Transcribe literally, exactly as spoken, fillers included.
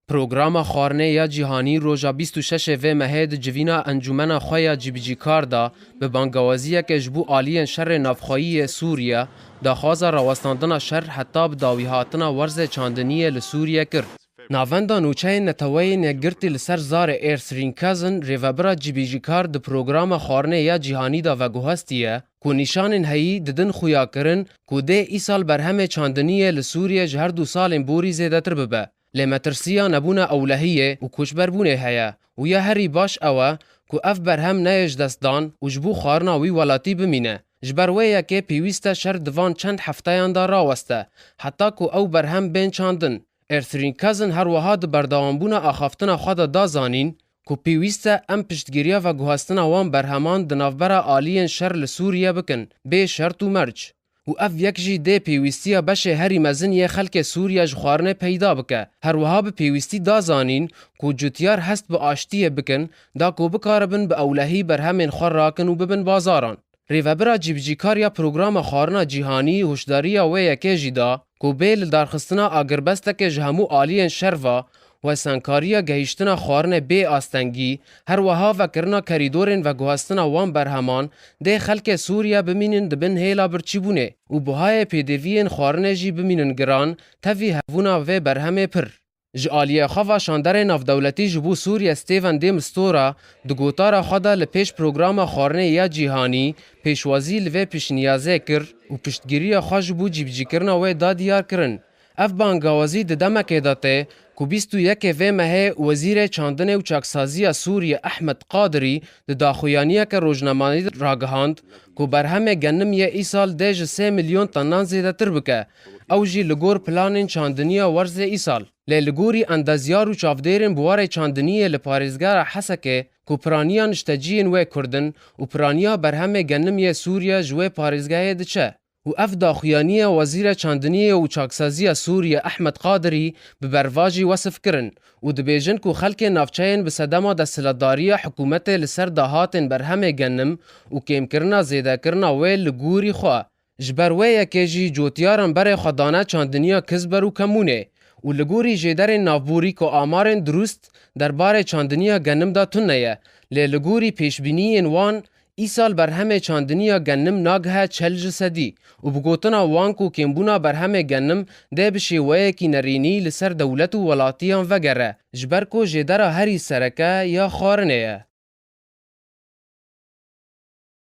Programa Xwarinê ya Cîhanî roja bîst û şeş vê mehê di civîna encûmena xwe ya cîbicîkar de bi bangawaziyeke ji bo aliyên şerê navxweyî yê Sûriye, daxwaza rawestandina şer heta bi dawîhatina werzê çandiniyê li Sûriye kir. Navenda Nûçeyên Neteweyên Yekgirtî li ser zarê Erthrin Cousin, rêvebira cîbicîkar, di programa Xwarinê ya Cîhanî de veguhestiye ku nîşanên heyî didin xuyakirin ku dê îsal berhemê çandiniyê li Sûriye ji her du salên borî zêdetir bibe. Lê metirsiya nebûna ewlehiyê û koçberbûnê heye û ya herî baş ew e ku ev berhem neyê ji dest dan û ji bo xwarina wî welatî bimîne. Ji ber wê yekê pêwîst e şer di van çend hefteyan de raweste, heta ku ew berhem bên çandin. Erthrin Cousin her wiha di berdewambûna axaftina xwe de da zanîn ku pêwîst e em piştgiriya veguhestina wan berheman di navbera aliyên şer li Sûriye bikin, bê şert û merc. Û ev yek jî dê pêwîstiya beşê herî mezin yê xelkê Sûriye ji xwarinê peyda bike. Her wiha bi pêwîstî da zanîn ku cotiyar hest bi aştiyê bikin, da ku bikaribin bi ewlehî berhemên xwe rakin û bibin bazaran. Rêvebira cîbicîkar ya Programa Xwarina Cîhanî hişdariya wê yekê jî da ku bê lidarxistina agirbesteke ji hemû aliyên şer ve, wesengkariya gehiştina xwarinê bê astengî, her wiha vekirina kerîdorên veguhestina wan berheman, dê xelkê Sûriye bimînin di bin hêla birçîbûnê û buhayê pêdiviyên xwarinê jî bimînin giran, tevî hebûna vê berhemê pir. Ji aliyê xwe ve şanderê navdewletî ji bo Sûriye Stêven de Mistura di gotara xwe de li pêş Programa Xwarinê ya Cîhanî pêşwazî li vê pêşniyazê kir û piştgiriya xwe ji bo cîbicîkirina wê da diyar kirin. Ev bangawazî di demekê de tê ku bîst û yekê vê mehê Wezîrê Çandinê û Çaksaziya Sûriye Ehmed Qadirî di daxuyaniyeke rojnamanî ragihand ku berhemê genim yê îsal dê ji sê milyon tenan zêdetir bike, ew jî li gor planên çandiniya werzê îsal. Lê li gorî endezyar û çavdêrên bi warê çandiniyê li parêzgera Hesekê ku piraniya nişteciyên wê Kurd in û piraniya berhemê genim yê Sûriye ji wê parêzgehê diçe û ev daxuyaniya Wezîrê Çandiniyê û Çaksaziya Sûriye Ehmed Qadirî bi bervajî wesif kirin û dibêjin ku xelkê navçeyên bi sedema desthilatdariya hikûmetê li ser dahatên berhemê genim û kêmkirina zêdekirina wê li gorî xwe, ji ber wê yekê jî cotiyaran berê xwe dane çandiniya Kizber û Kemûnê û li gorî jêderên navborî ku amarên dirust derbarê çandiniya genim de tune ye, lê li gorî pêşbîniyên wan, îsal berhemê çandiniya genim nagihe çel ji sedî û bi gotina wan ku kêmbûna berhemê genim dê bi şêweyekî nerînî li ser dewlet û welatiyan vegere, ji ber ku jêdera herî sereke ya xwarinê ye.